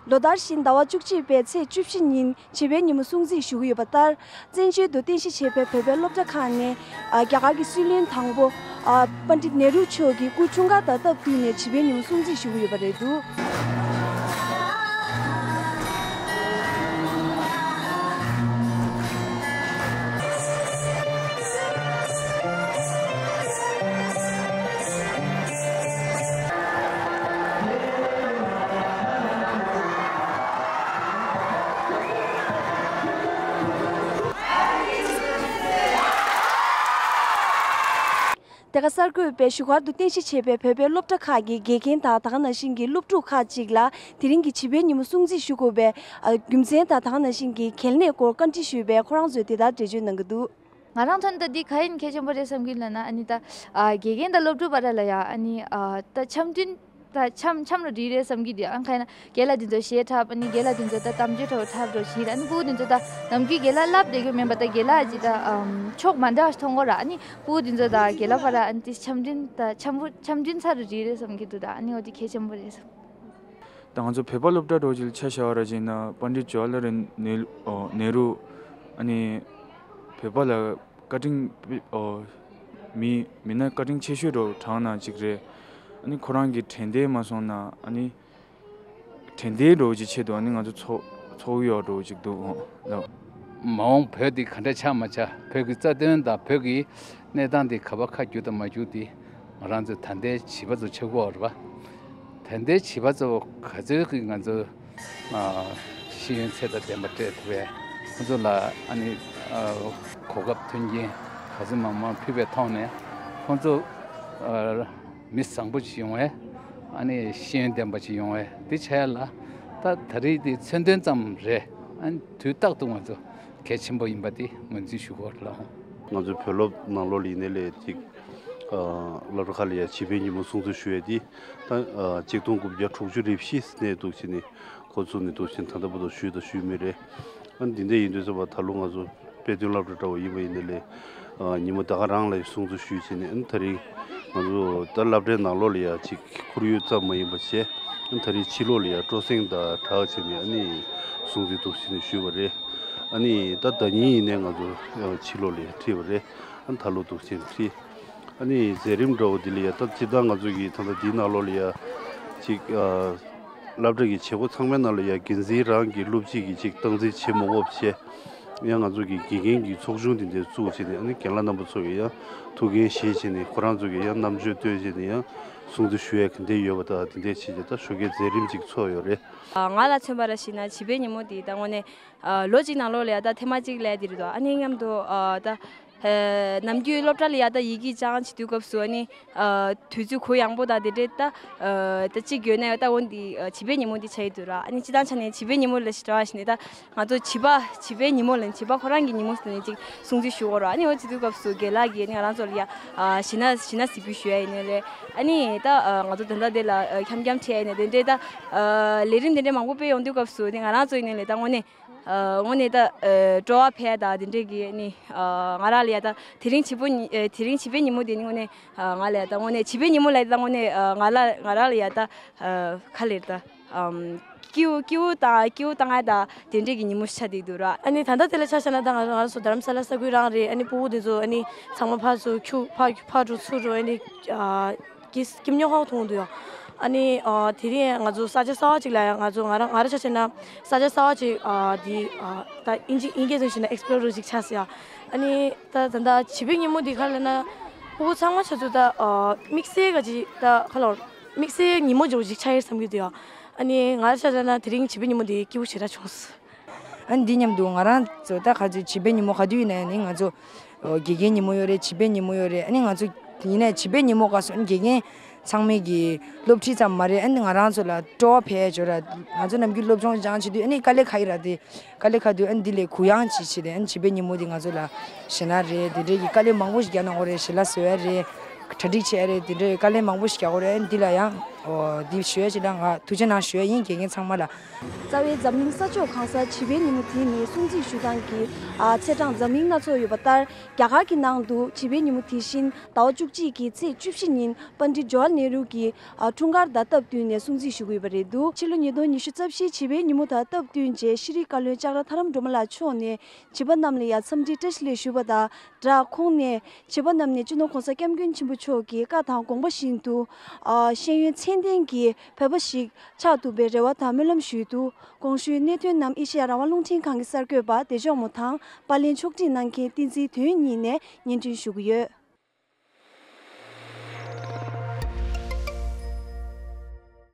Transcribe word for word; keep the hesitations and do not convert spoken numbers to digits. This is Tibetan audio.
ལོ་ལྟར་བཞིན་ཟླ་བ་བཅུ་གཅིག་པའི་ཚེས་བཅུ་བཞི་ཉིན་བྱིས་པའི་ཉིན་མོ་སྲུང་བརྩི་ཞུ་གི་ཡོད་པ་ལྟར། བཙན་བྱོལ་དུ་རྟེན་གཞི་བྱས་པའི་བོད་པའི་སློབ་གྲྭ་ཁག་ནས་ཨ་རྒྱ་གར་གྱི་སྲིད་བློན་དང་པོ་ཨ་པཎྜི་ཏ་ནེ་རུ་མཆོག་གི་སྐུ་འཁྲུངས་སྐར་དང་སྟབས་བསྟུན་ནས་བྱིས་པའི་ཉིན་མོ་སྲུང་བརྩི་ཞུ་གི་ཡོད་པ་རེད་འདུག་དེ་ག་གསར་འགོད་པས་བཞུགས་སྒར་དུ་རྟེན་གཞི་བྱས་པའི་བོད་པའི་སློབ་གྲྭ་ཁག་གི་དགེ་རྒན་དང་ད་ག་ནང་བཞིན་གྱི་སློབ་ཕྲུག་ཁག་ཅིག་ལ་དེ་རིང་གི་བྱིས་པའི་ཉིན་མོ་སྲུང་བརྩི་ཞུ་དགོས་པའི་ཨ་རྒྱུ་མཚན་དང་ད་ག་ནང་བཞིན་གྱི་གལ་གནད་སྐོར་བཀའ་འདྲི་ཞུས་པས། ཁོ་རང་ཚོས་དེ་ལྟར་འགྲེལ་བརྗོད་གནང་གི་འདུག་ང་རང་ཐོན་ད་འདི་ག་ཡིན་གལ་ཆེན་པོ་རེད་བསམ་གྱི་ལབ་ན། ཨ་ནི་ད་ཨ་དགེ་རྒན་དང་སློབ་ཕྲུག་བར་ལ་ཡ་ཨ་ནི་ཨ་ད་འཆམ་མཐུན་ད་འཆམ་འཆམ་རུ་འགྲིག་རེད་བསམ་གྱི་འདུག་ཨ་ཁ་ཡིན་ན་རྒན་ལགས་དེ་ཚོ་གཞས་འཁྲབ། ཨ་ནི་རྒན་ལགས་དེ་ཚོ་ད་གཏམ་བརྗོད་འཁྲབ་འཁྲབ་འགྲོ་བཞིན་རེད། ཨ་ནི་ཕྲུ་གུ་དེ་ཚོ་ད་ནམ་རྒྱུན་རྒན་ལགས་བསླབ་བསྡད་རྒྱུ་མིན་པ། ད་རྒན་ལགས་ཀྱི་ད་ཨམ་ཕྱོགས་མ་འདྲ་བ་ཞིག་མཐོང་གི་རེད། ཨ་ནི་ཕྲུ་གུ་དེ་ཚོ་ད་རྒན་ལགས་བར་ཨ་ནི་དེ་འཆམ་མཐུན་ད་འཆམ་པོ་འཆམ་མཐུན་ཚ་རུ་འགྲིག་རེད་བསམ་གྱི་འདུག་ད་ཨ་ནི་འོ་དེ་གལ་ཆེན་པོ་རེད་བསམ། ད་ང་ཚོ་བོད་པ་སློབ་གྲྭ་འདྲ་བོ་ཅིག་ལ་ཆ་བཞག་པ་ར་ཅིག་ན་པཎྜི་ཏ་ཇ་ཝ་ཧར་ལཱལ་ནེ་ནེ་རུ། ཨ་ནི་བོད་པ་ལ་བཀའ་དྲིན་ཨོ་མི་མི་སྣ་བཀའ་དྲིན་ཆེ་ཤོས་འདྲ་བོ་གྲངས་ནང་གཅིག་རེད། ཨ་ནི་ཁོ་རང་གི་དྲན་རྟེན་མ་སོང་ན་ཨ་ནི་དྲན་རྟེན་འདྲ་བོ་ཅིག་ཆེད་དུ་ཨ་ནི་ང་ཚོ་ཚོགས་ཚོགས་ཡོད་འདྲ་བོ་ཅིག་འདུག་ཨོ་ལགས། མ་འོངས་བོད་འདི་ག་འདྲ་ཆགས་མ་ཆགས། བོད་ཀྱི་རྩ་དོན་དང་བོད་ཀྱི་གནས་སྟངས་འདི་ག་པར་ཁ་བསྒྱུར་དང་མ་བསྒྱུར་འདི་ང་རང་ཚོའི་ད་ལྟའི་བྱིས་པ་ཚོ་ཆགས་ཀྱི་ཡོད་རེད་པ། ད་ལྟའི་བྱིས་པ་ཚོ་ག་ཚོད་ཀྱིས་ང་ཚོ་ཨ་ཤེས་ཡོན་ཚད་དང་ལྡན་པ་སྤྲད་ཐུབ་པས། ཁོང་ཚོ་ལ་ཨ་ནི་ཨ་གོ་སྐབས་མཐུན་རྐྱེན་ག་ཚོད་མང་མང་ཕུལ་བའི་ཐོག་ནས་ཁོང་ཚོ་ཨ་མི་བཟང་པོ་ཞིག་ཡོང་བས། ཨ་ནི་ཤེས་ཡོན་ལྡན་པ་ཞིག་ཡོང་བས། འདི་བྱས་ལ་ད་ད་རེས་འདི་མཚོན་དོན་ཙམ་རེད། ཨ་ནི་དུས་རྟག་ཏུ་ང་ཚོ་གལ་ཆེན་པོ་ཡིན་པ་འདི་ངོས་འཛིན་ཞུ་དགོས་ལགས། ང་ཚོའི་བོད་སློབ་ནང་ལོགས་ལ་ཡིན་ནའི་ལས་ཅིག་ཨ་སློབ་གྲྭ་ཁག་ལ་ཡ་བྱིས་པའི་ཉིན་མོ་སྲུང་བརྩི་ཞུ་ཡས་འདི་ད་ཨ་གཅིག་སྟོང་དགུ་བརྒྱ་དྲུག་ཅུ་རེ་བཞི་ནས་འདུག་བྱས་ནས་འགོ་བཙུགས་ནས་འདུག་བྱས་ནས་ད་ལྟ་བར་དུ་ཞུས་དང་ཞུས་མུས་རེད། ཨ་ནི་འདི་འདྲ་ཡིན་དུས་ཙམ་པ་ད་ལོ་ང་ཚོ་དཔེ་སྟོན་སློབ་གྲྭ་འདྲ་བོ་ཡིན་པ་ཡིན་ནའི་ལས་ཨ་ཉིན་མོ་ད་ག་རང་ལ་ཡ་སྲུང་བརྩི་ཞུས་བྱས་ནས། ཨ་ནི་ད་རིང་ང་ཚོ་ད་སློབ་གྲྭའི་ནང་ལོགས་ལ་ཡ་ཅིག་ཁོར་ཡུག་ཙམ་མ་ཡིན་པ་བྱས། ཨ་ནི་ད་རིང་ཕྱི་ལོགས་ལ་ཡ་སྤྲོ་གསེང་དང་སྦྲགས་བྱས་ནས་ཨ་ནི་སྲུང་བརྩི་འདུག་བྱས་ནས་ཞུས་པ་རེད། ཨ་ནི་ད་ཟླ་ཉིན་ཡིན་ནའི་ང་ཚོ་ཕྱི་ལོགས་ལ་ཡ་ཁྲིད་པ་རེད། ཨ་ནི་ད་ལོ་འདུག་བྱས་ནས་ཁྲིད། ཨ་ནི་མཛད་རིམ་འདྲ་བོ་འདི་ལ་ཡ་ད་སྤྱིར་བཏང་ང་ཚོ་གི་ད་ལྟ་འདིའི་ནང་ལོགས་ལ་ཡ་ཅིག་ཨ་སློབ་གྲྭ་གི་བྱེད་སྒོ་ཚང་མའི་ནང་ལ་ཡ་འགན་འཛིན་རང་གི་སློབ་སྤྱི་གིས་ཅིག་སྟངས་འཛིན་བྱེད་མ་དགོས་པ་བྱས། ཡང་ང་ཚོ་གི་དགེ་རྒན་གྱི་ཚོགས་ཆུང་དེ་འདྲ་བཙུགས་བྱས་ནས། ཨ་ནི་རྒན་ལགས་རྣམ་པ་ཚོ་གིས་ཡང་ཐུགས་འགན་བཞེས་བྱས་ནས་ཁོ་རང་ཚོ་གིས་ཡང་རྣམ་དཔྱོད་བཏོན་བྱས་ནས་ཡང་སྲུང་བརྩི་ཞུ་ཡ་ག་འདྲ་ཡོད་པ་དང་དེ་འདྲ་བྱས་བྱས་ད་ཞོགས་ཀའི་མཛད་རིམ་ཅིག་ཚོགས་ཡོད་རེད། ང་ལ་མཚོན་པ་ར་ཞིག་ན་བྱིས་པའི་ཉིན་མོ་འདི་ད་དངོས་གནས་ལོ་གཅིག་ནང་ལོགས་ལ་ཡ་ད་ཐེངས་མ་གཅིག་སླེབས་དེ་རེད་དོ། ཨ་ནི་མཉམ་དུ་ད་ནམ་རྒྱུན་སློབ་གྲྭ་ལ་ཡ་ད་ཡི་གེ་སྦྱང་བྱེད་དུས་སྐབས་སུ་ཨ་ནི། ཨ་དུས་ཚོད་གུ་ཡངས་པོ་དང་དེ་འདྲའི་ད་ཨ་ད་གཅིག་ཡོད་ན་ཡང་ད་འོ་འདི་ཨ་བྱིས་པའི་ཉིན་མོ་འདི་ཆགས་ཡོད་དུས་ར། ཨ་ནི་སྤྱིར་བཏང་ཆ་ནས་བྱིས་པའི་ཉིན་མོ་ལ་ཞེ་དྲག་བྱས་ནས་ད་ང་ཚོ་བྱིས་པ་བྱིས་པའི་ཉིན་མོ་ལ་བྱིས་པ་ཁོ་རང་གི་ཉིན་མོ་ཟེར་ནས་ཅིག་སྲུང་བརྩི་ཞུ་དགོས་ར། ཨ་ནི་འོ་བྱེད་དུས་སྐབས་སུ་རྒན་ལགས་ཀྱིས་ཨ་ནི་ང་རང་ཚོ་ལ་ཡ་ཨ་ཞེ་ན་ཞེ་ན་གཟིགས་འབུལ་ཞུ་ཡ་ཡིན་ནའི་རེད། ཨ་ནི་ད་ཨ་ང་ཚོ་ད་ལྟ་དེ་ལ་ཨ་འཁྱམ་འཁྱམ་བྱས་ཡིན་ནའི་དེ་འདྲའི་ད་ཨ་ལས་རིམ་དེ་འདྲའི་མང་པོ་སྤེལ་ཡོང་དུས་སྐབས་སུ་ནི་ང་རང་ཚོ་ཡིན་ནའི་ལས་ད་དངོས་གནས། ཨ་དངོས་གནས་ད་ཨ་སྤྲོ་བ་འཕེལ་ཡ་ད་དེ་འདྲས་ཀྱི་ནི་ཨ་ང་རང་ལ་ཡ་ད་དེ་རིང་བྱིས་པོ་ཉི་ཨ་དེ་རིང་བྱིས་པའི་ཉིན་མོ་དེ་ནི་དངོས་གནས་ཨ་ང་ལ་ཡ་ད་དངོས་གནས་བྱིས་པའི་ཉིན་མོ་ལ་ཡ་ད་དངོས་གནས་ཨ་ང་ལ་ང་རང་ལ་ཡ་ད་ཨ་ག་ལེར་ད་ཨམ་སྐྱིད་པོ་སྐྱིད་པོ་དང་སྐྱིད་པོ་བཏང་ཡ་ད་དེ་འདྲས་ཀྱི་ཉིན་མོ་ཆགས་བསྡད་འདུག་ར། ཨ་ནི་ད་ལྟ་དེ་ལ་ཆ་བཞག་ན་ད་ང་ང་རང་ཚོ་རྡ་རམ་ས་ལ་ས་ཁུལ་རང་རེད། ཨ་ནི་སྤུ་གུ་དེ་ཚོ་ཨ་ནི་ཚང་མ་ཕར་ཚུར་ཁྱུག་ཕར་ཕར་འགྲོ་ཚུར་འགྲོ་ཨ་ནི་ཨ། ཀྱི་སྐྱིད་ཉོ་ཧོག་མཐོང་འདུག་ཡོ། ཨ་ནི་ཨ་དེ་རིང་ང་ཚོ་ས་ཆ་གསར་པ་ཅིག་ལ་ཡང་ང་ཚོ་ང་རང་ང་རང་ཆ་བཞག་ན་ས་ཆ་གསར་པ་ཅིག་ཨ་དེ་ཨ་ད་ཨིན་ཇི་ཨིན་སྐད་ཐོག་བཤད་ན་ཨེགས་པི་ལོར་ཅིག་ཆགས་སོང་ཡ། ཨ་ནི་ད་ད་ད་བྱིས་པའི་ཉིན་མོ་འདི་ག་ལབ་ན་ཕྲུ་གུ་ཚང་མ་ཆ་ཚོ་ད་ཨ་དམིགས་བསལ་ག་ཅིག་ད་ག་ལབ་དམིགས་བསལ་ཉིན་མོ་འདྲ་བོ་ཅིག་ཆགས་ཡོད་བསམ་གྱི་འདུག་ཡོ། ཨ་ནི་ང་རང་ཆ་བཞག་ན་དེ་རིང་བྱིས་པའི་ཉིན་མོ་འདི་སྐྱིད་པོ་ཞེ་དྲག་བྱུང་སོང་། ཨ་ནི་འདི་མཉམ་དུ་ང་རང་ཚོ་ད་ག་ཚོད་བྱིས་པའི་ཉིན་མོ་ག་དུས་ཡིན་ན་ཡང་ནི་ང་ཚོ་ཨོ་དགེ་རྒན་ཉིན་མོ་ཡོད་རེད། བྱིས་པའི་ཉིན་མོ་ཡོད་རེད། ཨ་ནི་ང་ཚོ་ཡིན་ནའི་བྱིས་པའི་ཉིན་མོ་སྐབས་སུ་ཨ་ནི་དགེ་རྒན་ཚང་མས་ཀྱི་སློབ་ཁྲིད་ཙམ་མ་རེད། ཨ་ནི་ང་རང་ཚོ་ལ་སྤྲོ་བ་འཕེལ་ཡ་ཅིག་ཡོད་ར། ང་ཚོ་ནམ་རྒྱུན་སློབ་སྦྱོང་སྦྱང་བྱེད་དུས་ཨ་ནི་དཀའ་ལས་ཁག་ཡོད་ར། དེ་དཀའ་ལས་ཁག་དུས་ཨ་ནི་འདི་ལས་གུ་ཡངས་ཅིག་བྱས་ཏེ་ཨ་ནི་བྱིས་པའི་ཉིན་མོ་འདི་ང་ཚོ་ལ་ཞེད་སྣང་རེད། དེ་འདྲའི་གི་དཀའ་ལས་མང་པོ་ཞིག་རྒྱག་གནང་དགོས་རེད། ཞལ་ལག་བཟོ་ཡ་རེད། གྲ་སྒྲིག་བྱེད་ཡ་རེད། དེ་འདྲའི་དཀའ་ལས་མང་པོ་ཞིག་རྒྱག་དགོས་རེད། ཨ་ནི་འདི་ལ་ཡང་ འདི་ཞུ་ཡ་ཅིག་ལ་ང་ཐུགས་རྗེ་གནང་ཞུ་ཡ་ཡིན། དགེ་རྒན་ཚང་མ་ལ། རྩ་བའི་འཛམ་གླིང་ས་ཕྱོགས་གང་སར་བྱིས་པའི་ཉིན་མོ་དེ་ནི་སྲུང་བརྩི་ཞུ་སྟངས་ཀྱི་ཨ་ཚེས་གྲངས་འཛམ་གླིང་སྣ་ཚོགས་ཡོད་པ་ལྟར། རྒྱ་གར་གྱི་ནང་དུ་བྱིས་པའི་ཉིན་མོ་དེ་བཞིན་ཟླ་བ་བཅུ་གཅིག་གི་ཚེས་བཅུ་བཞི་ཉིན་པཎ་ཌིད་ཇོ་ཧར་ནེ་རུ་གྱི་ཨ་འཁྲུངས་སྐར་དང་སྟབས་བསྟུན་ནས་སྲུང་བརྩི་ཞུ་གི་ཡོད་པ་རེད་འདུག་ཕྱི་ལོ་ཉིས་སྟོང་ཉི་ཤུ་རྩ་བཞིའི་བྱིས་པའི་ཉིན་མོ་དང་སྟབས་བསྟུན་བྱས། ཤེས་རིག་བཀའ་བློན་ལྕགས་ར་ཐར་རམ་སྒྲོལ་མ་ལགས་མཆོག་ནས་བྱིས་པ་རྣམས་ལ་ཡང་འཚམས་འདྲིའི་བཀྲ་ཤིས་བདེ་ལེགས་ཞུས་པ་དང་སྦྲགས། ཁོང་ནས་བྱིས་པ་རྣམས་ནས་སྤྱི་ནོར་༸གོང་ས་༸སྐྱབས་མགོན་ཆེན་པོ་མཆོག་གི་བཀའ་དང་དགོངས་པ་བཞིན་དུ། ཨ་ཤེས་ཡོན་ཚད་ལྡན་གྱི་བོད་པ་ཞིག་ཆགས་ཐུབ་པའི་རེ་བ་དང་སྨོན་ལམ་ཞུས་འདུག་གོང་ཞུས་གནད་དོན་རྣམས་ཨེ་ཤེ་ཡ་རང་དབང་རླུང་འཕྲིན་ཁང་གི་གསར་འགོད་པ་བདེ་མཆོག་མོ་དང་པར་ལེན་ཕྱོགས་སྒྲིག་གནང་མཁན་བསྟན་འཛིན་དོན་གཉིས་ནས་སྙན་སྒྲོན་ཞུ་གི་ཡོད།